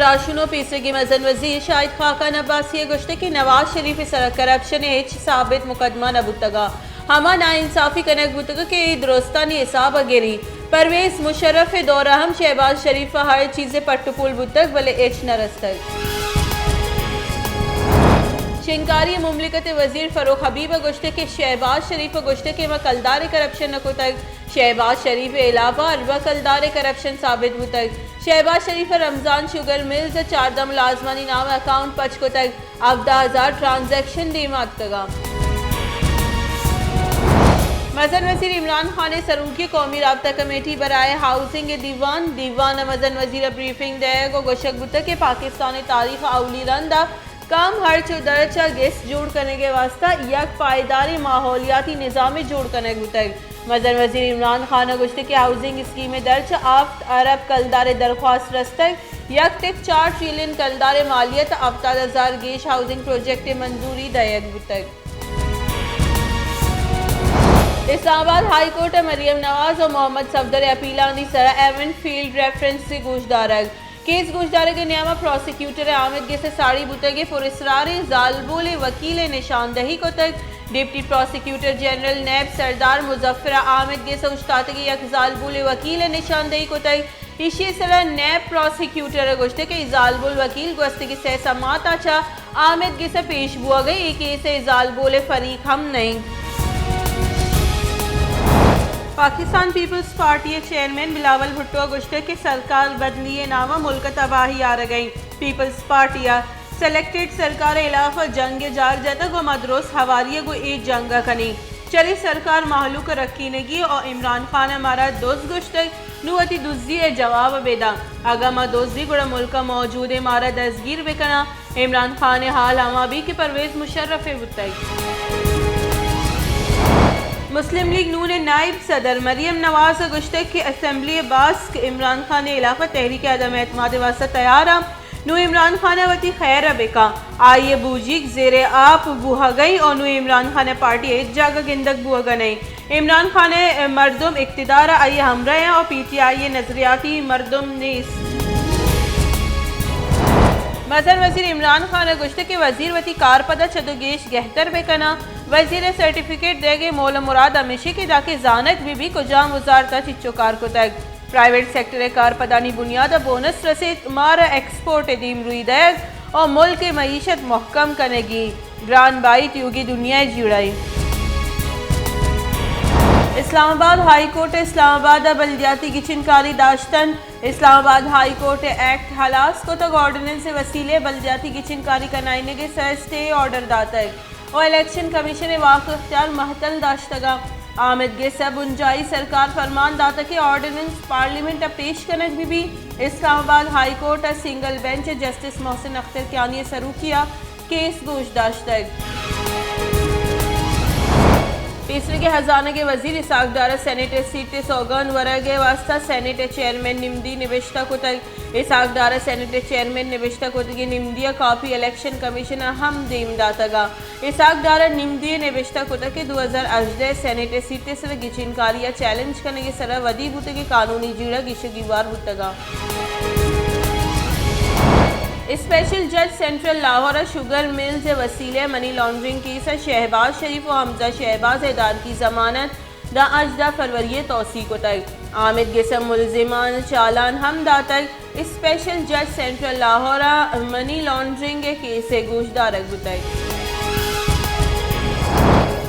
راہشون ءُ پیسریگیں مزن وزیر شاہد خاقان عباسی ءَ گوشتگ کہ نواز شریف ءِ سرا کرپشن ءِ ہچ ثابت مقدمہ نہ بوتگ ءُ ہما ناانصافی کنگ بوتگ کہ اے درستانی حساب ءَ گری۔ پرویز مشرف ءِ دور ءَ ہم شہباز شریف ءَ ہر چیز ءِ پٹ ءُ پول بوتگ، بلے ہچ نہ رستگ۔ شنگکاری ءِ مملکت ءِ وزیر فروخ حبیب ءَ گوشتگ کہ شہباز شریف ءَ گوشتگ کہ ما کلدار ءِ کرپشن نہ کتگ۔ شہباز شریف ءِ علاوہ اربہ کلدار ءِ کرپشن ثابت بوتگ۔ شہباز شریف ءَ رمضان شوگر ملز ءِ چاردہ ملازمانی نام ءَ اکاؤنٹ پچ کتگ، ہبدہ ہزار ٹرانزیکشن دیما اتکگ اَنت۔ مزن وزیر عمران خان ءِ سروکی ءَ قومی رابطہ کمیٹی برائے ہاؤسنگ ءِ دیوان، دیوان ءَ مزن وزیر ءَ بریفنگ دئیگ ءُ گوشگ بوتگ کہ پاکستان ءِ تاریخ ءِ اولی رند ءَ کم ہرچ ءُ درچ ءَ گس جوڑ کنگ ءِ واستہ یک پائیداریں ماحولیاتی نظامے جوڑ کنگ بوتگ۔ مزن وزیر عمران خان ءَ گوشتگ کہ ہاؤسنگ اسکیم ءِ درچ ءَ ہفت ارب کلدار ءِ درخواست رستگ، یک ٹک چار ٹریلین کلدار ءِ مالیت ءَ ہفتاد ہزار گیش ہاؤسنگ پروجیکٹ ءِ منظوری دئیگ بوتگ۔ اسلام آباد ہائی کورٹ ءَ مریم نواز ءُ محمد صفدر ءِ اپیلانی سرا ایون فیلڈ ریفرنس ءِ گوشدارگ۔ کیس گوشدارگ ءِ نیام ءَ پراسیکیوٹر ءِ آمید گس ءِ ساڑی بوتگیں پراسراریں زالبول ءِ وکیل ءِ نشاندہی کتگ۔ ڈپٹی پراسیکیوٹر جنرل نیب سردار مظفر ءَ آمید گس ءَ اوشتاتگیں یک زالبول ءِ وکیل ءِ نشاندہی کتگ۔ ایشی ءِ سرا نیب پراسیکیوٹر ءَ گوشتگ کہ اے زالبول وکیل گوستگیں سئے سماعت ءَ چہ آمید گس ءَ پیش بوہگ ءَ اے کیس ءِ زالبول ءِ فریق ہم نہ اِنت۔ پاکستان پیپلز پارٹی ءِ چیئرمین بلاول بھٹو ءَ گوشتگ کہ سرکار بدلی ءِ نام ءَ ملک ءَ تباہی آرگ ءَ اِنت۔ پیپلز پارٹی ءَ سلیکٹڈ سرکار ءِ ہلاف ءَ جنگ ءِ جار جتگ ءُ ما درست ہواری ءَ گوں اے جنگ ءَ کنیں۔ چرے سرکار مہلوک ءِ رکینگی ءُ عمران خان ءَ مارا دز گوشتگ، نوں وتی دزی ءِ جواب ءَ بہ داں۔ اگاں ما دز ایں گڑا ملک ءَ موجودیں مارا دزگیر بہ کناں۔ عمران خان ءِ حال ہما بیت کہ پرویز مشرف ءِ بوتگ۔ مسلم لیگ نون ءِ نائب صدر مریم نواز ءَ گوشتگ کہ اسمبلی ءِ باسک عمران خان ءِ ہلاف ءَ تحریک عدم اعتماد ءِ واستہ تیار اَنت۔ نوں عمران خان ءَ وتی خیر ءَ بہ کن۔ آئی ءِ بوجیگ زیر آپ بوہگ ءَ اِنت ءُ نوں عمران خان ءِ پارٹی ءَ ہچ جاگہ گندگ بوہگ ءَ نہ اِنت۔ عمران خان ءِ مردم اقتدار ءَ، آئی ءِ ہمراہ اَنت ءُ پی ٹی آئی ءِ نظریاتی مردم نیست۔ مزن وزیر عمران خان ءَ گوشتگ کہ وزیر وتی کارپد ءَ چد ءُ گیش گہتر بہ کناں۔ وزیر ءِ سرٹیفکیٹ دئیگ ءِ مول ءُ مراد ہمیش اِنت کہ دانکہ زانگ بہ بیت کجام وزارت ءَ چچو کار کتگ۔ پرائیویٹ سیکٹر ءِ کارپدانی بنیاد ءَ بونس رسیت، مارا ایکسپورٹ ءِ دیمروئی دئیگ ءُ ملک ءِ معیشت مھکم کنگی، گران بھائی تیوگی دنیا ءِ جیڑہ اِنت۔ اسلام آباد ہائی کورٹ ءَ اسلام آباد ءَ بلدیاتی گچین کاری داشت اَنت۔ اسلام آباد ہائی کورٹ ءَ ایکٹ ہلاس کتگ، آرڈیننس ءِ وسیلہ ءَ بلدیاتی گچین کاری کنائینگ ءِ سر ءَ اسٹے آرڈر داتگ۔ ءُ الیکشن کمیشن ءِ واک ءُ اختیار مھتل داشتگ اَنت۔ آمید گس ءَ بنجاہی سرکار فرمان داتگ کہ آرڈیننس پارلیمنٹ ءَ پیش کنگ بہ بیت۔ اسلام آباد ہائی کورٹ ءَ سنگل بینچ ءَ جسٹس محسن اختر کیانی ءِ سروکی ءَ کیس گوش داشتگ۔ پیسریگیں ہزانگ ءِ وزیر اسحاق ڈار ءَ سینیٹ ءِ سیٹ ءِ سوگند ورگ ءِ واستہ سینیٹ ءِ چیئرمین نمدی نبشتہ کتگ۔ اسحاق ڈار ءَ سینیٹ ءِ چیئرمین نبشتہ کتگیں نمدی ءِ کاپی الیکشن کمیشن ءَ ہم دیم داتگ۔ اسحاق ڈار ءَ نمدی ءَ نبشتہ کتگ کہ دو ہزار ہژدہ ءِ سینیٹ ءِ سیٹ ءِ سر ءَ گچین کاری ءَ چیلنج کنگ ءِ سر ءَ ودی بوتگیں قانونی جیڑہ گیش ءُ گیوار بوتگ۔ اسپیشل جج سینٹرل لاہور ءَ شوگر ملز ءِ وسیلہ ءَ منی لانڈرنگ کیس ءَ شہباز شریف ءُ حمزہ شہباز ءِ عدالتی ضمانت داں ہژدہ فروری ءَ توسیع کتگ۔ آمید گس ءَ ملزمان چالان ہم داتگ۔ اسپیشل جج سینٹرل لاہور ءَ منی لانڈرنگ ءِ کیس ءِ گوشدارگ بوتگ۔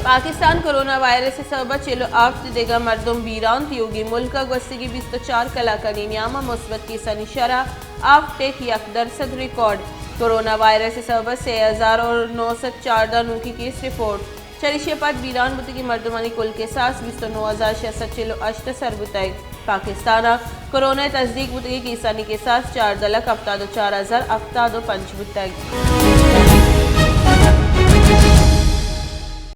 پاکستان کرونا وائرس ءِ سبب ءَ چل ءُ ہفت دگہ مردم بیران، تیوگیں ملک ءَ گوستگیں بیست ءُ چار کلاکانی نیام ءَ مثبت کیسانی شرح ہفت ءُ یک درسد ریکارڈ۔ کرونا وائرس ءِ سبب ءَ سے ہزار ءُ نو سد چاردہ نوکیں کیس رپورٹ۔ چریشی ءَ پد بیران بوتگیں مردمانی کل کساس بیست ءُ نو ہزار شش سد چل ءُ ہشت ءَ سر بوتگ۔ پاکستان ءَ کرونا ءِ تصدیق بوتگیں کیسانی کساس چاردہ لکھ ہفتاد ءُ چار ہزار ہفتاد ءُ پنچ بوتگ۔